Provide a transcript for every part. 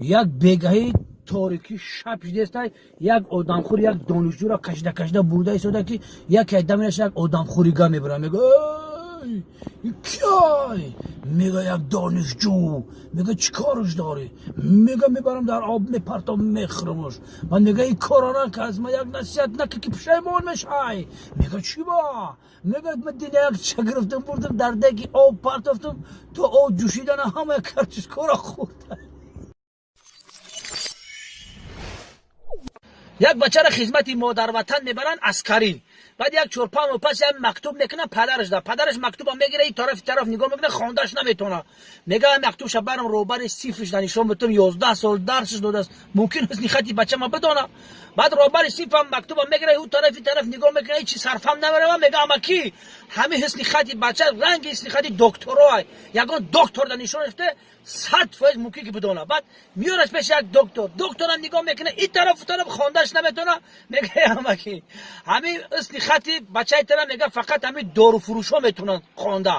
Як бегаҳи торикӣ шаб шидестай, як одамхӯр як донишҷӯро кашида кашида бурда истода, ки яке даминаш як одамхӯрига мебара. Мега: «Киай?» Мега: «Як донишҷӯ». Мега: «Чӣ корш дорӣ?» Мега: «Мебарам, дар об мепартом, мехӯрамаш». Баъд мега: «Ин кора наказ, ма як насиҳат нака, ки пушаймон мешай». Мега: «Чӣ ба?» Мега: «Ма дина як ча гирифтам, бурдам, дар деги об партофтам, то об ҷӯшидана ҳамаи картишкора хӯрда». Як бачаро хизмати модарватан мебаранд, аскарӣ. Баъд як 4-5 моҳ пас як мактуб мекунад падараш да. Падараш мактубам мегира, и тарафи тараф нигоҳ мекунад, хондаш наметавонад. Мега: «Мактубша барам, роҳбари синфиш да нишон битум, 11 сол дарсш додааст, мумкин ҳусни хати бачама бидона». Баъд роҳбари синфам мактубам мегира, ӯ тарафи тараф нигоҳ мекунад, ҳечи сарфам намерава. Мега: «Амакӣ, ҳамин ҳусни хати бача ранги ҳусни хати доктороай, ягон доктор да нишон шуда, 100% мумкин ки бидона». Баъд меёраш пеши як доктор. Докторам нигоҳ мекунад, и тарафу тараф, хондаш наметавона. Мега: «Амакӣ, ҳамин ҳусни хати бачаи тара, мега, фақат ҳамин доруфурӯшҳо метавонанд хонда.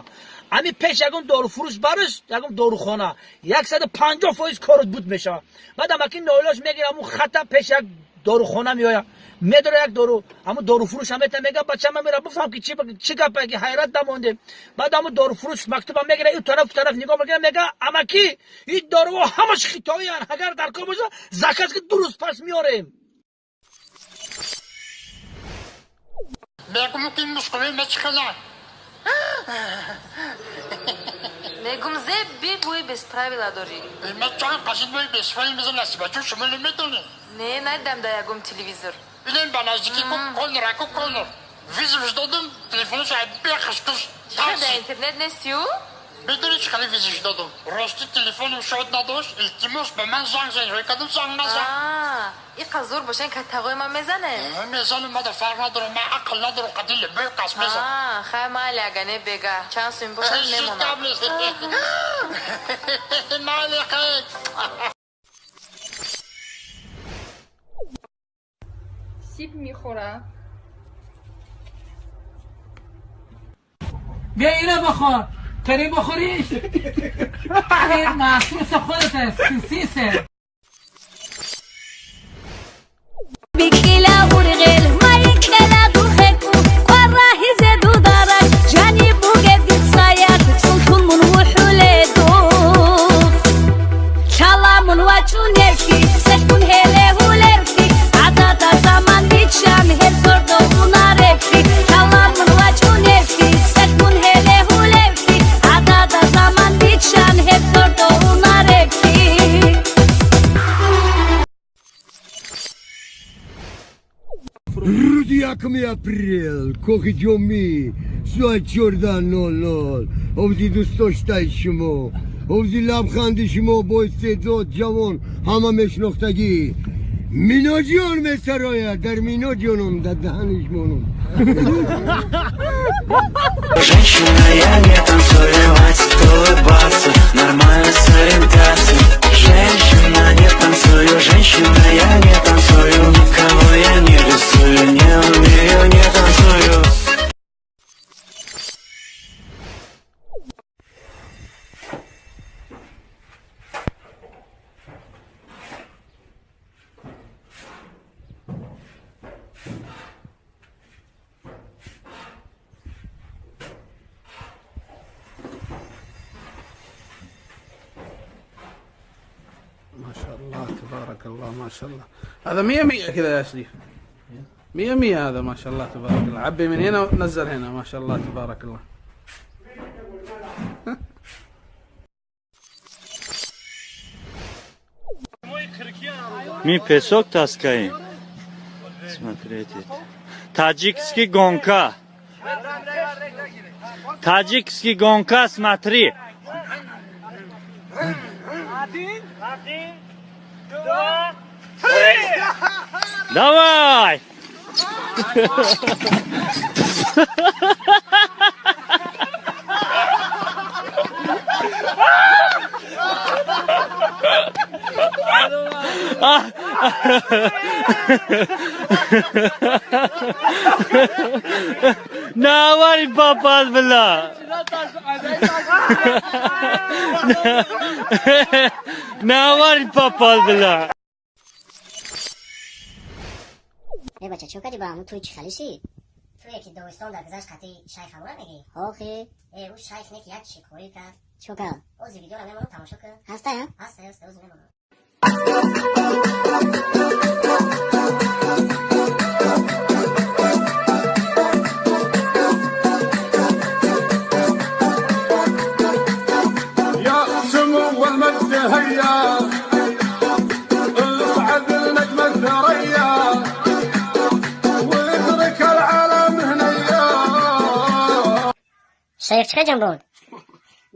Ҳамин пеш ягон доруфурӯш барш, ягон дорухона, 150% корот буд мешавад». Баъд амакӣ ноилош мегира, ҳамун хата пеш як дорухона меояд, медора, як дору ҳамун доруфурӯш ҳамета. Мега: «Бачама мера, бифаҳм, ки чӣ гапе, ки ҳайрат намондем». Баъд ҳамун доруфурӯш мактубам мегира, ин тараф тараф нигоҳ мекунад, мега: «Амакӣ, ин доруҳо ҳамаш хитоиянд, агар дар кор боша, заказ ки, 2 рӯз пас меорем». Мегум, ки мушкулӣ мечхела. Мегум, зеб би бӯи без правила дорӣ. Ма чанд қашид бӯи бесфои меза насибачун, шумо намедонед. Не, надидам дар ягон телевизор. Илем ба наздикӣ ку конр аку конр. Вызов додум, телефонаш бехашкуш. Чӣ, дар интернет нестию? Медонӣ, чӣ хеле вызов додум? Рости, телефонам шод надошт, илтимос, ба ман занг зан. Рӯй кардум, занг назан. Иқа зур бошен, катағои ман мезане. Мезанам, мада фарқ надорам, ман ақл надорам, қади либои қас мезан. Хай, майли, ага не, бега чанд сум бошад, мемонам. Майли, хай. Сиб мехӯра. بیا اینو بخور، تری بخوریش، این مخصوص خودت است، سوسیسه. Рӯзи 1 апрел, кохи ҷомӣ, соат 14:00, ҳовзи дӯстдоштаи шумо, ҳовзи лабханди шумо, бо истеъдод, ҷавон, ҳама мешинохтагӣ, Миноҷон месарояд. Дар Миноҷоном, дар даҳаниш монум. Женщина, я не танцую, хватит улыбаться, нормально с ориентацией. Женщина, не танцую, женщина, я не танцую, никого я не рисую, не умею, не танцую. ما شاء الله تبارك الله، ما شاء الله، هذا 100 100 كذا يا شريف، 100 100 هذا، ما شاء الله تبارك الله. عبي من هنا ونزل هنا، ما شاء الله تبارك الله. Мы песок таскаем. Смотрите. Таджикский гонка. Таджикский гонка, смотри. Один, два, три! Давай! Навари попал, бля! Навари попал, бля! Э бача, чо кардӣ ба ҳамун тӯи чӣ халишӣ? Туе ки Догистон дар гузашт қатъи шайх ҳамора мегӣ? Охи. Э, ӯ шайх не ки як шикорӣ кард. Чо кард? Ози видеора мемонам, тамошо кун. Ҳастай, ҳа? Ҳастай, ҳастай, ози мемонам. يا سمو المجد هيا اصعد النجم الثريا واترك العالم هنيا. Шайх чӣ ҷон буд?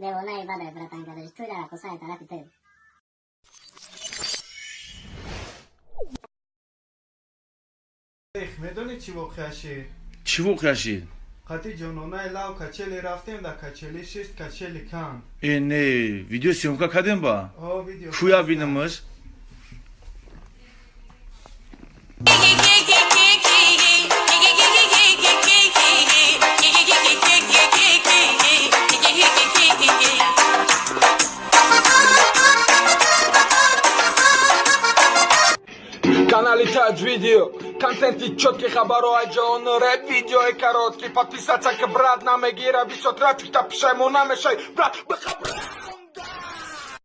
Девонаи бадай, братан, гадаш туй дар рақосаи тарафи ту. Медонӣ чӣ воқеа шид? Чӣ воқеа шид? Қатъи ҷононаи лав качели рафтем, дар качели шишт, качели канд. Э, не, видео съёмка кардем ба? О, видео. Куя бинамаш? Канали Таҷ Видео, контенти чёткий, хабаро ҷаҳон, рэп, видеои короткий. Подписаться ка, брат, намегира бисёр трафик, та пешаймон намешай, брат, бихабра.